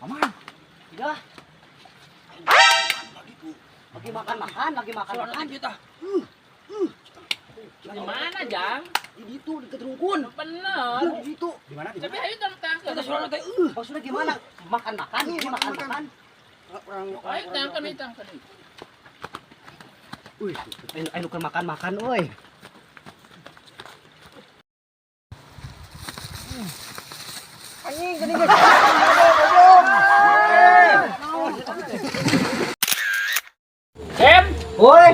Aman. Iya. Lagi makan-makan, lagi makan-makan. Kita. Di mana, Jang? Di ditu di Keterungkun. Bener. Di ditu. Di mana? Di Tapi mana? ayo tang Kita suara teh. Maksudnya gimana? Makan-makan, ini makan-makan. Orang Ayo tangkan, ayo tangkan. Wih, ayo ayo keur makan-makan euy. Anjing gini geus. Cem, Woi,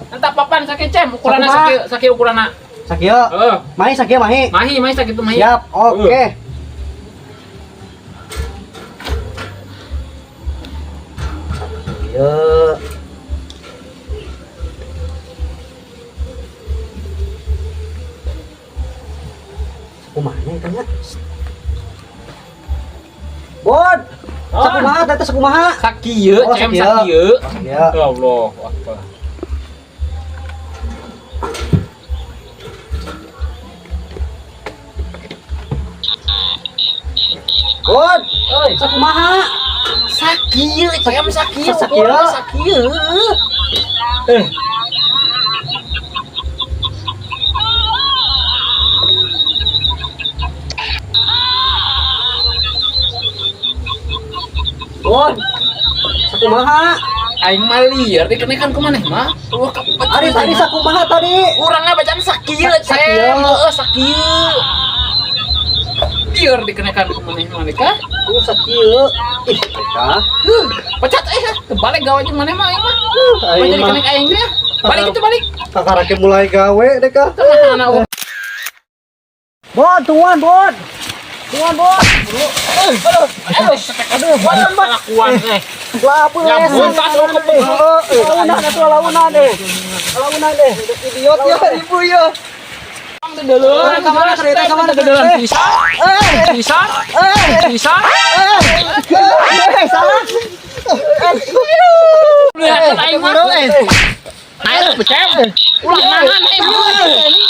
entah papan sakit Cem, ukuranna Sakumaha? sakit sakit ukuranna. sakieu. Heeh. Mahi sakieu mahi. Mahi, mahi sakit tuh mahi. Siap, oke. Sakieu. Sakumaha eta nya? Bod. Sakumaha teh sakumaha? Sakieu, Oh, Cem, sakieu. sakieu. Sakieu. Ya Allah, akbar. Bod. Sakumaha? Sakieu, Cem, sakieu, Sakieu. ukuranna sakieu. Eh. Bod. Sakumaha? Aing mah liar dikenakan ku maneh mah. Wah, kepet. Ari tadi sakumaha tadi? Urangna bacaan sakieu, Sakieu. Cem. Heeh, sakieu. Liar dikenakan ku maneh mah kah? Sakieu. Ih, kah? Pecat eh, kebalik gawe jeung maneh mah aing mah. Aing Jadi mah kenek aing nya. Balik itu balik. kakarake mulai gawe deh kah? Kemana Bod, tungguan, Bod. Tungguan, Bod. Aduh, aduh, kelakuan eh. Lapu Nyambung tas lu ke Launan atuh launan eh. Launan eh. Idiot ya ibu ya. Dedelan, Kamana kereta kamana dedelan Eh. pisan, Eh, pisan, eh, pisan. eh, salah. Lihat aing mah. Eh, Aing becem. Ulah mangan aing mah.